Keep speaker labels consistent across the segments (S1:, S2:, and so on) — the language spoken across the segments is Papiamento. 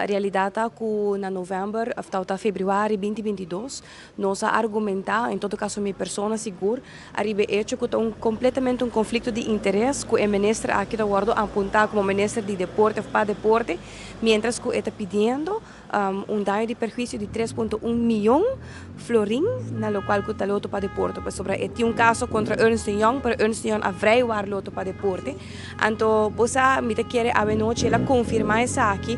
S1: Realidad ta cu na november, of ta februari 2022, nos a argumenta, en todo caso mi persona sigur, ariba hecho cu un completamente un conflicto di interes cu e minister aki ta wordo apunta como minister di deporte of pa deporte, mientras cu ta pidiendo un daño di perhuicio di 3.1 miyon florin, na locual cu ta Lotto pa Deporte. Pasobra e tin un caso contra Ernst Young, pero Ernst Young a vrijwaar Lotto pa Deporte. Anto, bo sa, mi ta kere anochi el a confirma esaki,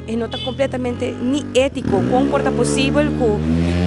S1: e no ta completamente ni etico. Con por ta posibel cu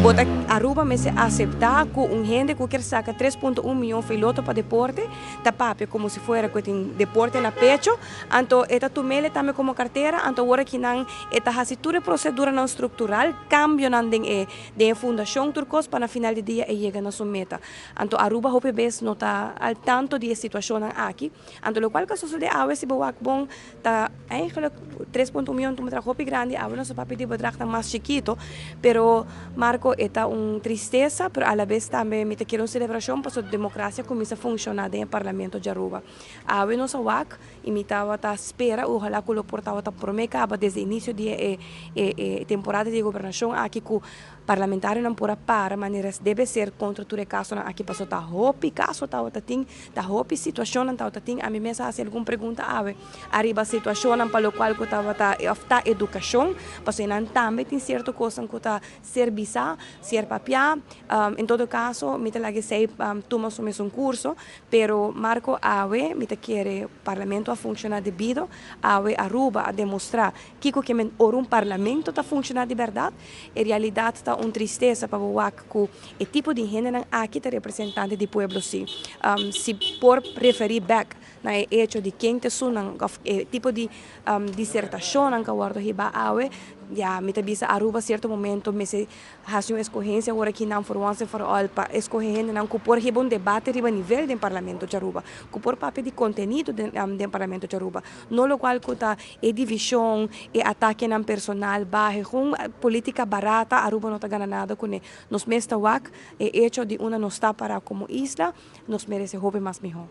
S1: bo ta Aruba mester acepta cu un hende cu kier saca 3.1 miyon for Lotto pa Deporte, ta papia como si fuera cu tin deporte na pecho, anto e ta tumele tambe como cartera, anto ora cu nan e ta haci tur e procedura nan structural, cambio nan den e fundacion tur cos pa na final di dia e yega na su meta. Anto Aruba hopi bes no ta al tanto di e situacion aki. Anto locual cu a sucede awe, si bo wak bon, ta eigenlijk 3.1 miyon ta un bedrag hopi grandi, awe nos papia di bedrag ta mas chikito, pero Marco, e ta un tristesa, pero a la vez tambe mi ta kere un celebracion pasobra democracia cuminsa funciona den parlamento di Aruba. Awe nos a wak y mi ta spera, ojalá cu lo por ta prome caba desde inicio di e temporada di gobernacion aki cu parlamentario nan por a para manera debe ser contra tur e caso aki, paso ta hopi caso ta tin, ta hopi situacion nan ta tin. Ami mes a haci algun pregunta awe ariba situacion nan pa locual cu ta of ta educacion, paso nan tambe tin cierto cos cu ta ser bisa, ser papia. En todo caso, mi ta laga esey tuma su mes un curso, pero Marco, awe mi ta kere parlamento a funciona debido, awe Aruba a demostra kico kiermen ora un parlamento ta funciona di berdad. En realidad ta un tristesa pa wak cu e tipo di hende nan aki ta representante di pueblo si. Si por referi back na e hecho di ken ta esunnan of e tipo di disertacion cu a wordo hiba awe, ja, mi ta bisa Aruba cierto momento mester haci un escogencia ora cu nan for once and for all pa escoge hende nan cu por hiba un debate riba nivel den parlamento di Aruba, cu por papia di contenido den parlamento di Aruba, no locual cu ta e division, e atake nan personal, bahe, gewoon politica barata. Aruba no ta gana nada cune. Nos mes ta wak e hecho di una nos ta para como isla, nos merece hopi mas miho.